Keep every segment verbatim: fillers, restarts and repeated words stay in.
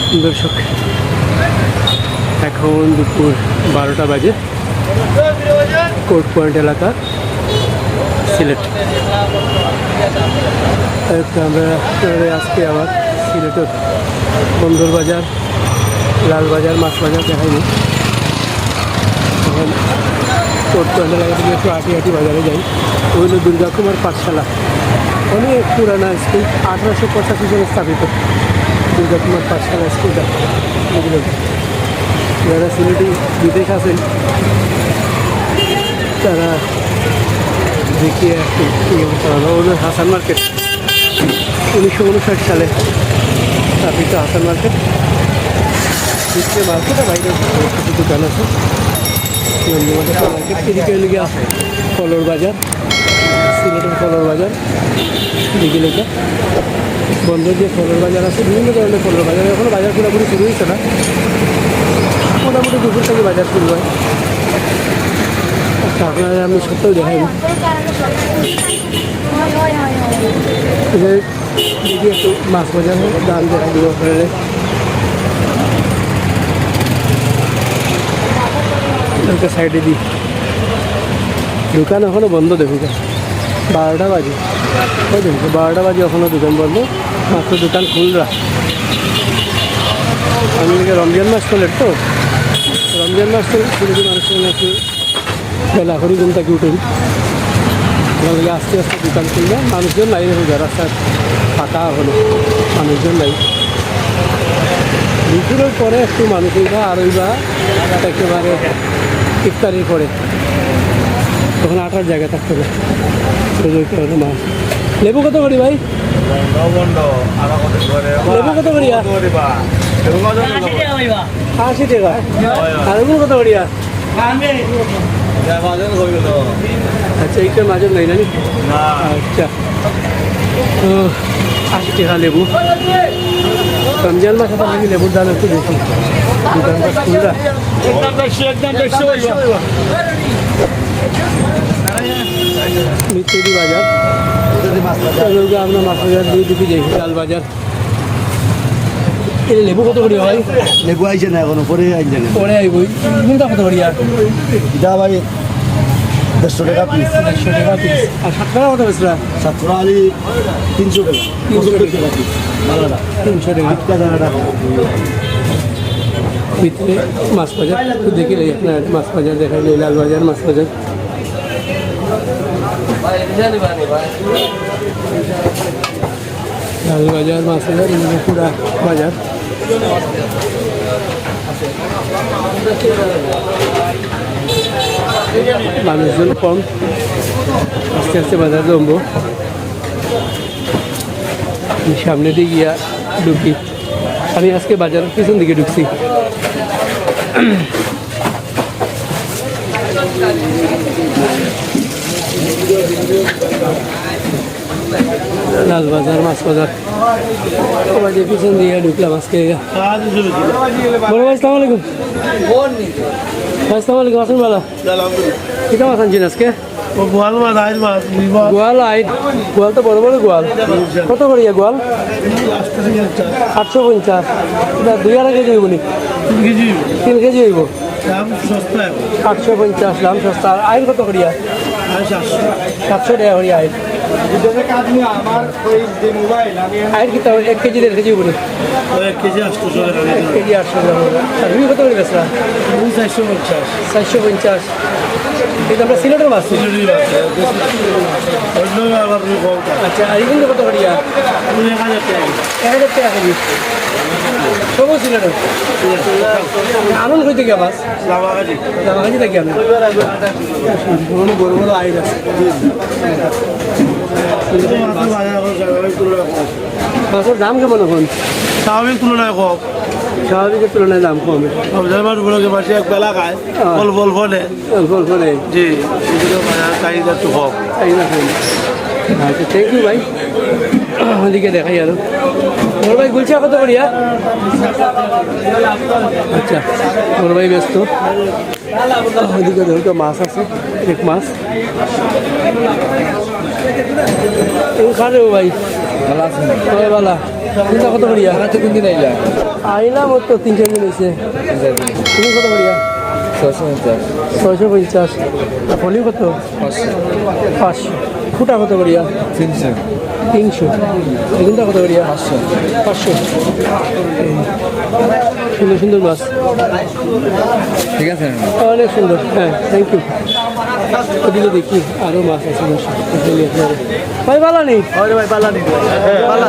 দর্শক, এখন দুপুর বারোটা বাজে, কোর্ট পয়েন্ট এলাকা, সিলেট। এই তো আমরা আপনাদের আজকে আবার সিলেটের বন্দর বাজার, লাল বাজার, মাছ বাজার দেখাইনি। এখন কোর্ট পয়েন্ট এলাকা থেকে একটু আটি আটি বাজারে যাই। ওই হলো দুর্গা কুমার পাঠশালা, অনেক পুরানা স্কুল, আঠারোশো পঁচাশি সালে স্থাপিত দুর্গা কুমার পাঠশালা স্কুলটা। বুঝলেন, যারা সিলেটি বিদেশ আছেন, তারা দেখিয়া একটু ইয়ে করতে পারবে। ওদের হাসান মার্কেট, উনিশশো উনষাট সালে স্থাপিত হাসান মার্কেট। ভিতরে মার্কেট আর বাইরে কিছু দোকান আছে। মার্কেট, এদিকে হইল গিয়া ফলর বাজার, সিলেটের ফলর বাজার, বিকেলে এটা বন্দর যে ফলর বাজার আছে, বিভিন্ন ধরনের ফলর বাজার। এখনো বাজার পুরোপুরি শুরু হয়েছে না, মোটামুটি দুপুর থেকে বাজার শুরু হয়। আচ্ছা, আপনারা আমি সত্যই দেখাই। এই যে যদি একটু মাছ বাজার হয়, দাম দেখা দিব আপনাদের। একটা সাইডে দিই, দোকান এখনো বন্ধ দেখুন, বারোটা বাজে। ওই দেখুন, বারোটা বাজে, এখনো দোকান বন্ধ, মাত্র দোকান খুলরা। আমি এদিকে রমজান মাস চলে তো, রমজান মাস চলে, শুরু মানুষ একটু বেলা করি ঘুম থেকে উঠুন। ওখান থেকে আস্তে আস্তে দোকান খুলবে, মানুষজন নাই, এখন রাস্তা ফাঁকা, হলো মানুষজন নাই। দুপুরের পরে একটু মানুষ হইবা, আর হইবা একেবারে ইফতারির পরে, তখন আটার জায়গা থাকতো না। ওই যে একটা হলো মাছ। লেবু কত করি ভাই? বন্ধ, বন্ধ। আর কত করে? লেবু কত করিয়া? কত করে বা? লেবু কত করে? আশি টাকা ভাই বা। আশি টাকা। হয়, হয়। আর এগুলো কত করিয়া? আচ্ছা, এইটা মাঝে নাই, জানি? না। আচ্ছা। তো আশি টাকা লেবু। রমজান মাসে তো নাকি লেবুর দাম একটু বেশি। দোকানটা খুলরা। একদম দেড়শো, একদম দেড়শো হইব। মিত্রদি বাজার। এগুলো আমরা মাছ বাজার দিয়ে ঢুকে যাই, লাল বাজার। এই লেবু কত করি ভাই? লেবু আইছে না এখনো, পরে আইছে না। পরে আইব। কোনটা কত করিয়া? এটা ভাই দেড়শো টাকা পিস। দেড়শো টাকা পিস। আর সাতকরা কত বেচরা? সাতকরা আলি তিনশো টাকা। তিনশো টাকা। পঁচাত্তর টাকা পিস। ভালো না। তিনশো টাকা। আটটা টাকা। ভিতরে মাছ বাজার একটু দেখি, এই আপনার মাছ বাজার দেখাই, এই লাল বাজার, মাছ বাজার। লাল বাজার, মাছ বাজার, এগুলো পুরা বাজার। মানুষজন কম, আস্তে আস্তে বাজার জমবো। আমি সামনে দিয়ে গিয়া ঢুকি। আমি আজকে বাজারের পিছন দিকে ঢুকছি। লাল বাজার, মাছ বাজার। ও ভাই, যে পিছন দিয়ে ঢুকলাম আজকে। বড় ভাই, আসসালামু আলাইকুম। ভাই, আসসালামু আলাইকুম, আছেন ভালা? আলহামদুলিল্লাহ। কিতা মাছ আনছেন আজকে? ও বোয়াল মাছ, আইর মাছ, রুই মাছ। বোয়াল, আইর। বোয়াল তো বড় বড় বোয়াল। কত করিয়া বোয়াল? আটশো পঞ্চাশ। আটশো পঞ্চাশ। এটা দুই আড়াই কেজি হইব নি? তিন কেজি হইব। তিন কেজি হইব। দাম সস্তা এখন। আটশো পঞ্চাশ দাম সস্তা। আর আইর কত করিয়া? আর সাতশো। সাতশো টাকা করিয়া আইর। আমার ওই যে মোবাইল, আমি আইর কিতা এক কেজি, দেড় কেজি উপরে? ওই এক কেজি আটশো টাকা। এক কেজি আটশো টাকা। আর রুই কত করে বেচরা? রুই চারশো পঞ্চাশ। চারশো পঞ্চাশ। এই যে আমরা সিলেটের মাছ। সিলেটের মাছ, হ্যাঁ, দেশি সিলেটের মাছ। অন্য আবার রুই কম। আচ্ছা, আর এগুলো কত করিয়া? রুই এক হাজার টাকা। এক হাজার টাকা কেজি। সবও সিলেটের। আনন্দ হইতে গিয়া মাছ। লামাকাজি। লামাকাজি থাকি আনন্দ। বড় বড় আইর আছে। মাছের দাম কেমন এখন? স্বাভাবিক তুলনায় কম। স্বাভাবিকের তুলনায় দাম কম। রমজান মাস উপলক্ষে মাসে এক বেলা খায়, হ্যাঁ। অল্প অল্প নেয়। অল্প অল্প নেয়। জি, এই জন্য বাজার চাহিদা একটু কম। চাহিদা কম। আচ্ছা, thank you ভাই। ওদিকে দেখাই আরো। বড় ভাই, গুলশা কত করিয়া? আচ্ছা, বড় ভাই ব্যস্ত। ওদিকে দেখো তো মাছ আছে, এক মাছ। এই খারে ও ভাই। ভালা আছেন? ভাই ভালা। কোনটা কত করিয়া? আচ্ছা, কোন দিন আইলা? আইলাম, ওই তো তিন চার দিন হইছে। তুমি কত করিয়া? ছয়শো পঞ্চাশ। ছয়শো পঞ্চাশ। আর ফলি কত? পাঁচশো। পাঁচশো। ফুটা কত করিয়া? তিনশো। তিনশো। এগুনটা কত করিয়া? পাঁচশো। পাঁচশো। এই সুন্দর সুন্দর মাছ। ঠিক আছে। অনেক সুন্দর। হ্যাঁ, থ্যাংক ইউ। ওদিকে দেখি, আরো মাছ আছে, দর্শক। এখানে আপনারা ভাই, বালা নি? আরে ভাই, বালা নি? বালা।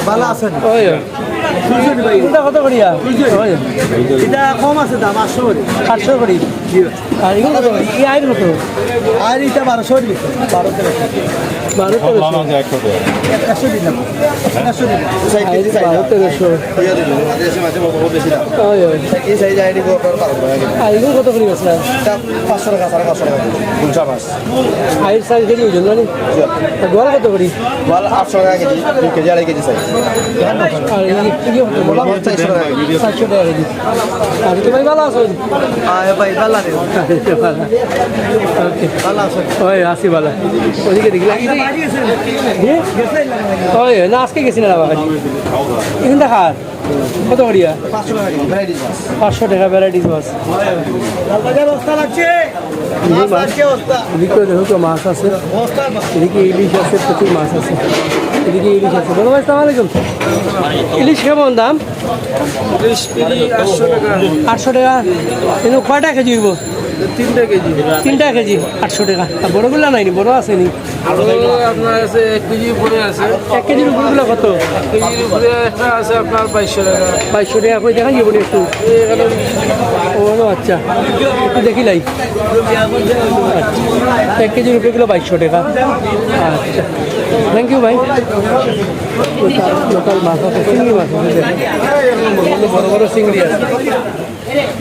বালা আছেন? ওই, ওই। কোনটা কত করিয়া? ওই। এটা কম আছে দাম, আটশো করি। আটশো করি? জি। আর এগুলো কত করি? এই আইর কত? আর এটা বারোশো করি। বারো তেরোশো। বারো তেরোশো। একশো দিলাম। একশো দিলাম। আইর বারো তেরোশো। ওই, ওই। এই সাইজ আইডি কত পারবো? আর এগুলো কত করি আছে? এটা পাঁচশো টাকা, সাড়ে পাঁচশো টাকা। গুলশা মাছ। আইর চার কেজি ওজন, না নি? জি। আর গোয়াল কত করি? গোয়াল আটশো টাকা কেজি, দুই কেজি, আড়াই কেজি চাই। আর এই, এই কত? গোয়াল চারশো টাকা কেজি। চারশো টাকা কেজি। আর তো ভাই বালা আছো? হ্যাঁ ভাই, বালা রে। বালা। ওকে। বালা আছো? ওই, আছি বালা। ওদিকে দেখি। জি? ওই, না, আজকে গেছি না বাবা। এখান দেখার। কত করিয়া? পাঁচশো টাকা কেজি, ভ্যারাইটিস মাছ। পাঁচশো টাকা ভ্যারাইটিস মাছ। বস্তা লাগছে। এই যে মাছ, এদিকে দেখো তো মাছ আছে, এদিকে ইলিশ আছে, প্রচুর মাছ আছে, এদিকে ইলিশ আছে। বড় ভাই, সালাম আলাইকুম। ইলিশ কেমন দাম? ইলিশ কেজি আটশো টাকা। আটশো টাকা। কিন্তু কয়টা কেজি হইব? তিনটা কেজি। তিনটা কেজি আটশো টাকা। আর বড়গুলা নাইনি, বড় আছে নি? আরো আপনার আছে এক কেজি উপরে আছে। এক কেজির উপরেগুলো কত? এক কেজির উপরে একটা আছে আপনার বাইশশো টাকা। বাইশশো টাকা কই দেখা যাবো একটু? এই এখানে ও, আচ্ছা, একটু দেখি লাই। আচ্ছা, এক কেজির উপরে কিলো বাইশশো টাকা। আচ্ছা, থ্যাংক ইউ ভাই। লোকাল মাছ আছে, চিংড়ি মাছ আছে, দেখেন। বড় বড় চিংড়ি আছে।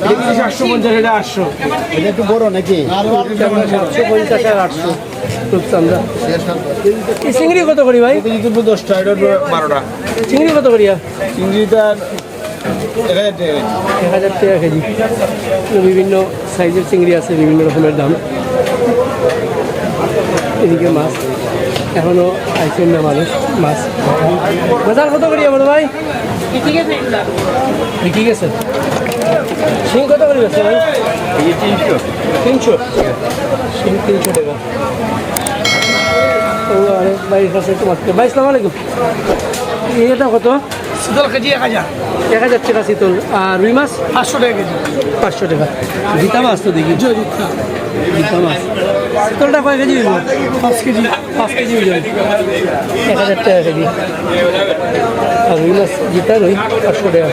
এটা কি সাতশো পঞ্চাশ, এটা আটশো। এটা একটু বড় নাকি? সাতশো পঞ্চাশ আর আটশো। রূপচান্দা। এই চিংড়ি কত করি ভাই? এটা কিন্তু দশটা, এটা বারোটা। চিংড়ি কত করিয়া? চিংড়িটা এক হাজার টাকা কেজি। এক হাজার টাকা কেজি। বিভিন্ন সাইজের চিংড়ি আছে, বিভিন্ন রকমের দাম। এদিকে মাছ এখনো আইছেন না মানুষ। মাছ বাজার কত করি বড় ভাই? বিক্রি গেছে। শিং কত করি বেচছে ভাই? এই যে তিনশো। তিনশো? শিং তিনশো টাকা। ও, আরে ভাই, কাছে একটু মাছ। ভাই, আসসালামু আলাইকুম। এটা কত? শীতল কেজি এক হাজার। এক হাজার টাকা শীতল। আর রুই মাছ? পাঁচশো টাকা কেজি। পাঁচশো টাকা। জিতা মাছ তো দেখি। জি, জিতা। জিতা মাছ। শীতলটা কয় কেজি হইব? পাঁচ কেজি। পাঁচ কেজি ওজন। এক হাজার টাকা কেজি। আর রুই মাছ জিতা রুই পাঁচশো টাকা।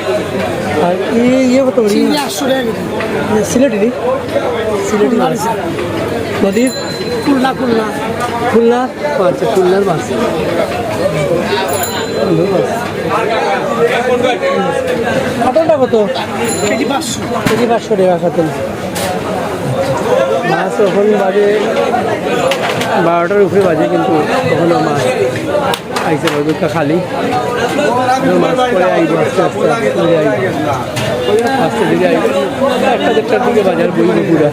আর ই-, ইয়ে কত করি? চিংড়ি আটশো টাকা কেজি। সিলেটি নি? সিলেটি মাছ। নদীর? খুলনা, খুলনা। খুলনা? ও আচ্ছা, খুলনার মাছ। সুন্দর মাছ। কাতলটা কত? কেজি পাঁচশো। কেজি পাঁচশো টাকা কাতল। মাছ এখন বাজে বারোটার উপরে বাজে, কিন্তু এখনো মাছ আইছে না, দুধটা খালি। এখনো মাছ পরে আইব, আস্তে আস্তে, আস্তে ধীরে আইব। আস্তে ধীরে আইব। একটা দেড়টার দিকে বাজার বইব পুরা।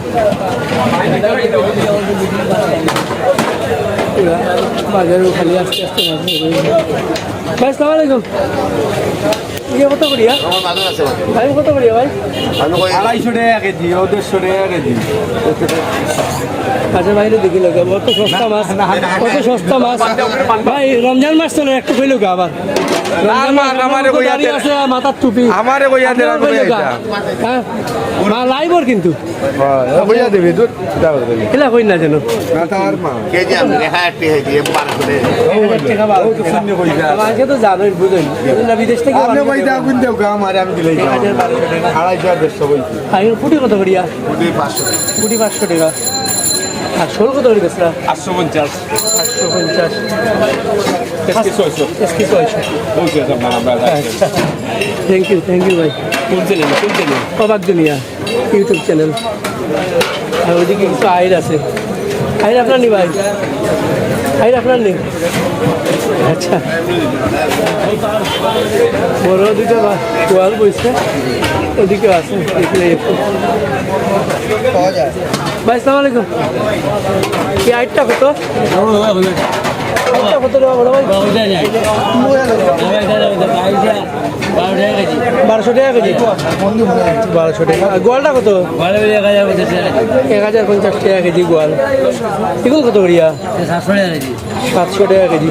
পুরা বাজারও খালি, আস্তে আস্তে মাছ বইব। ভাই, আসসালামু আলাইকুম। ইয়ে কত করিয়া? আমার বাজার আছে ভাই। ভাই, কত করিয়া ভাই? আমি কই আড়াইশো টাকা কেজি, ও দেড়শো টাকা কেজি। আচ্ছা ভাই, দেখি লোক, অত সস্তা মাছ, না, না, না। অত সস্তা মাছ। ভাই, রমজান মাস চলে, একটু কইলো গা আবার। রমজান মাস, আমার, আমারে কইয়া দাড়ি দে। আছে, মাথার টুপি। আমারে কইয়া দে, আমি কইলো কইয়া গা। দিতাম। হ্যাঁ? মা, লাইবর কিন্তু। হ্যাঁ, কইয়া দিবি, দুধ, কিতা করবি? কিলা কই না যেন? না, তার মা। কেজি আমি রেহাই একটি হয়েছি, এ বারো করে। ও, ও তো শূন্য কই যায়। আজকে তো জানোই, বুঝোই। এই জন্য বিদেশ থেকে আপনি বারো কই করে যা, কোন দেও, গা মারে আমি দিলাই। এক হাজার বারো করে। আড়াইশো আর দেড়শো কই। আর এই ফুটি কত করিয়া? ফুটি পাঁচশো। ফুটি পাঁচশো টাকা। আর শোল কত করে বেচরা? আটশো পঞ্চাশ। আটশো পঞ্চাশ। এসকে ছয়শো। এসকে ছয়শো। বলছি এখন, আমরা আচ্ছা। Thank you, thank you ভাই। কোন চ্যানেল? কোন চ্যানেল? অবাক দুনিয়া। YouTube channel। আর ওইদিকে কিছু আইর আছে। আইর আপনার নি ভাই? আইর আপনার নি? আচ্ছা। বড় দুইটা বা-, গোয়াল বইছে। ওদিকে আছে। দেখলে একটু। পাওয়া যায়। ভাই, আসসালামু আলাইকুম। এই আইরটা কত? আইরটা কত টাকা বড় ভাই? বারোশো টাকা কেজি। বারোশো টাকা কেজি। আর গোয়ালটা কত? এক হাজার পঞ্চাশ টাকা কেজি গোয়াল। ইগুন কত করিয়া? সাতশো টাকা কেজি। সাতশো টাকা কেজি।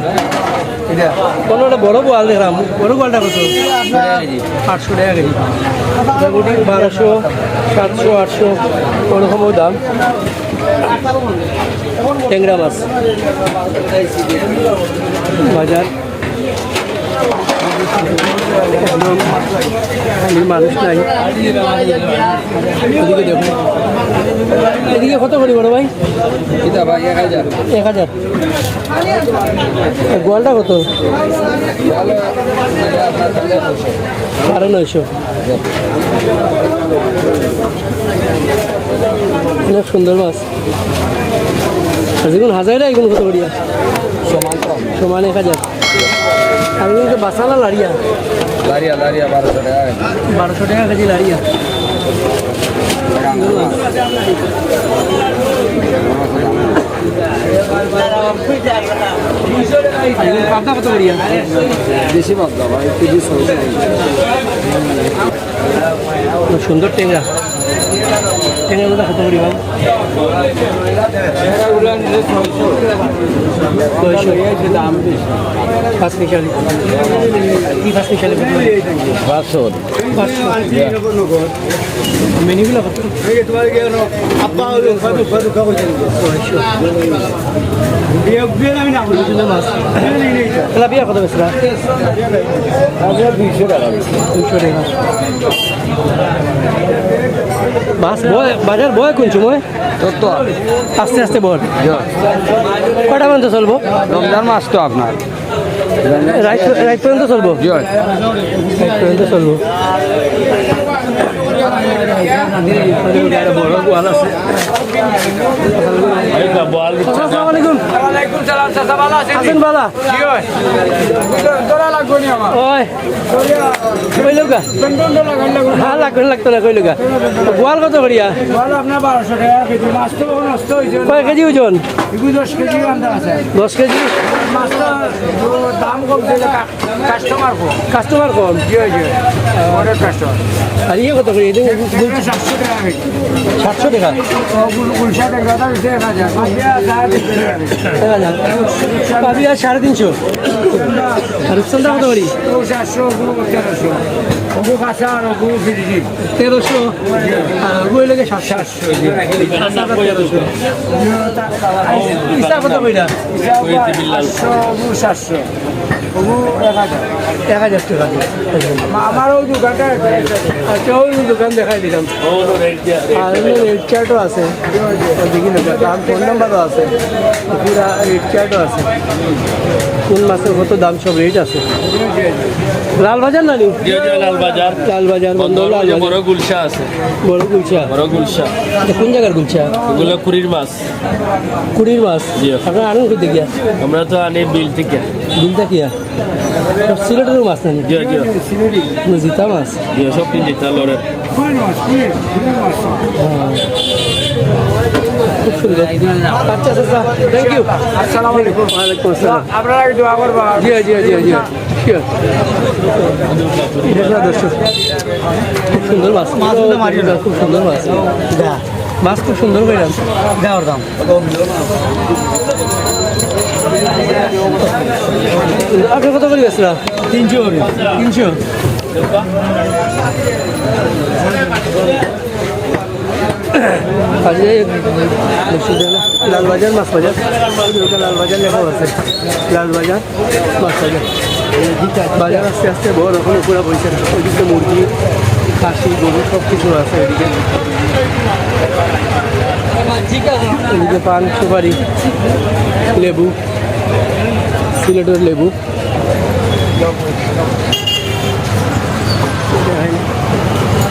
এটা অন্য একটা বড় গোয়াল দেখলাম, বড় গোয়ালটা কত? আটশো টাকা কেজি। আটশো টাকা কেজি। মোটামুটি বারোশো, সাতশো, আটশো, ওরকমও দাম। ট্যাংরা মাছ বাজার। একদম খালি মানুষ নাই। এদিকে দেখো, এদিকে কত করি বড় ভাই? এটা ভাই এক হাজার। এক হাজার। আর গোয়ালটা কত? সাড়ে নয়শো। অনেক সুন্দর মাছ। আর যেগুন হাজাইরা, এগুন কত করিয়া? সমান তো। সমান এক হাজার। আর এগুন তো বাসালা লাড়িয়া? লাড়িয়া, লাড়িয়া বারোশো টাকা। বারোশো টাকা কেজি লাড়িয়া। আর এগুন পাবদা কত করিয়া? দেশি পাবদা ভাই, কেজি ছয়শো। খুব সুন্দর টেংরা। টেংরাগুলো কত করি ভাই? ছয়শো। পাঁচ মিশালি। কি পাঁচ মিশালি? পাঁচশো। পাঁচশো। মিনিগুলো কত? ছয়শো। তেলাপিয়া কত বেচরা? দুইশো টাকা। মাছ বয়, বাজার বয় কোন সময়? তত। আস্তে আস্তে বয়। কয়টা পর্যন্ত চলবো? রমজান মাস তো আপনার। রাইত, রাইত পর্যন্ত চলবো? জি। রাইত পর্যন্ত চলবো। বড় গোয়াল আছে। আসসালামু আলাইকুম। ওয়ালাইকুম সালাম, চাচা, ভালা আছেন? আছেন ভালা? জি অয়। জোড়া লাগবো নি আমার? অয়। কইলগা? হ্যাঁ, লাগতো না, লাগতো না, কইলগা। গোয়াল কত করিয়া? গোয়াল আপনার বারোশো টাকা কেজি, মাছ তো নষ্ট হয়েছে। কয় কেজি ওজন? এগুলো দশ কেজি আন্দাজ আছে। দশ কেজি? মাছ তো দাম কম ছিল, কা-, কাস্টমার কম। কাস্টমার কম? জি, জি। অনেক কাস্টমার। আর ইয়ে কত করে? এটা এগুলো সাতশো টাকা কেজি। সাতশো টাকা? ও, গুল-, গুলশা টাকা, দাম হচ্ছে এক হাজার। পাপিয়া, যা দিতে হবে। এক হাজার। পাপিয়া সাড়ে তিনশো। আর রূপচন্দা কত করি? ও, সাতশো, ও, তেরোশো। ও, কাঁচা আর ও, ফ্রিজি। তেরোশো। আর ওই লাগে সাতশো। সাতশো, জি। সাতশো, তেরোশো। ইসা কত কইরা? ইসা আটশো, ও, সাতশো। ও, এক হাজার। এক হাজার টাকা দিয়ে। মা-, আমার ওই দোকানটা, আচ্ছা, ওই দোকান দেখাই দিলাম। আর এমনি রেট চার্টও আছে। ওই দেখি না, দাম ফোন নাম্বারও আছে। পুরা রেট চার্টও আছে। কোন মাছের কত দাম, সব রেট আছে। লালবাজার না নি? জি, জি, লালবাজার। লালবাজার, বন্দর বন্দর লালবাজার। বড় গুলশা আছে। বড় গুলশা। বড় গুলশা। এটা কোন জায়গার গুলশা? এগুলো কুড়ির মাছ। কুড়ির মাছ? জি। আপনারা আনেন কই দেখিয়া? আমরা তো আনি বিল থেকে। বিল থাকিয়া? সব সিলেটের মাছ নাকি? জি, জি। মানে জিতা মাছ? জি, সব তিন জিতা লড়ে। হ্যাঁ। খুব সুন্দর। আচ্ছা, আচ্ছা, আচ্ছা। Thank you। আসসালামু আলাইকুম। ওয়ালাইকুম আসসালাম। আপনারা কি দোয়া করবা? জি, জি, জি, জি। Sure। এটা দর্শক। খুব সুন্দর মাছ। মাছগুলো মারিও না। খুব সুন্দর মাছ। যা। মাছ খুব সুন্দর করে। যা ওর দাম। আপনি কত করে বেচরা? তিনশো করে। তিনশো? আজকে লালবাজার মাছ বাজার, ওইদিকে লালবাজার লেখা আছে, লালবাজার মাছ বাজার। বাজার আস্তে আস্তে বড়, এখন পুরো বইছে না। ওইদিকে মুরগি, খাসি, গরু সব কিছু আছে ওইদিকে। এদিকে পান, সুপারি, লেবু, সিলেটের লেবু।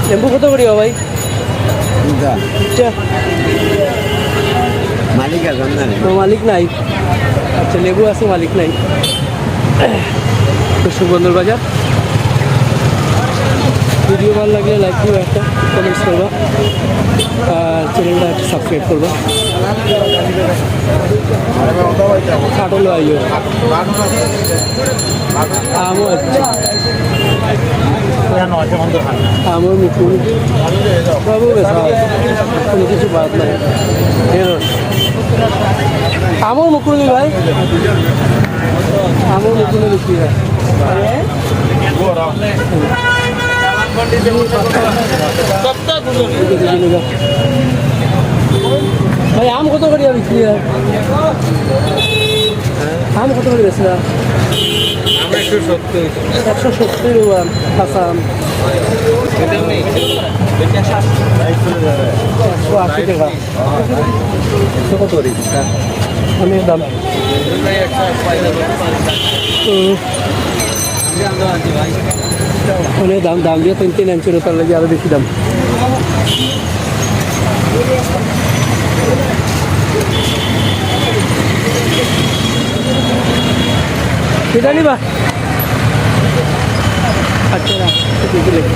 লেবু কত করি ভাই? কোনটা? আচ্ছা। মালিক আছে, আমি জানি না। ও, মালিক নাই। আচ্ছা, লেবু আছে, মালিক নাই। তো সুবন্দর বাজার। ভিডিও ভালো লাগলে লাইক দিবা, একটা কমেন্টস করবা, আর চ্যানেলটা সাবস্ক্রাইব করবা। কাঠল আইও। আমও আছে। আমের মুকুল, সবও বেচা হয়, কোনো কিছু বাদ নাই। এই রস। আমের মুকুল নি ভাই, আমের মুকুল বিক্রি হয়। ভাই, আম কত করে বিক্রি হয়? আম কত করে বেচরা? আমরা একশো সত্তর। একশো সত্তর টাকা কাঁচা আম। একশো আশি টাকা। তো কত করে? আমি দাম। হুম। অনেক দাম, দাম দিয়া তিন তিন আনছিল, তার লাগি আরো বেশি দাম। এটা নিবা? আচ্ছা, না, এটা দেখি।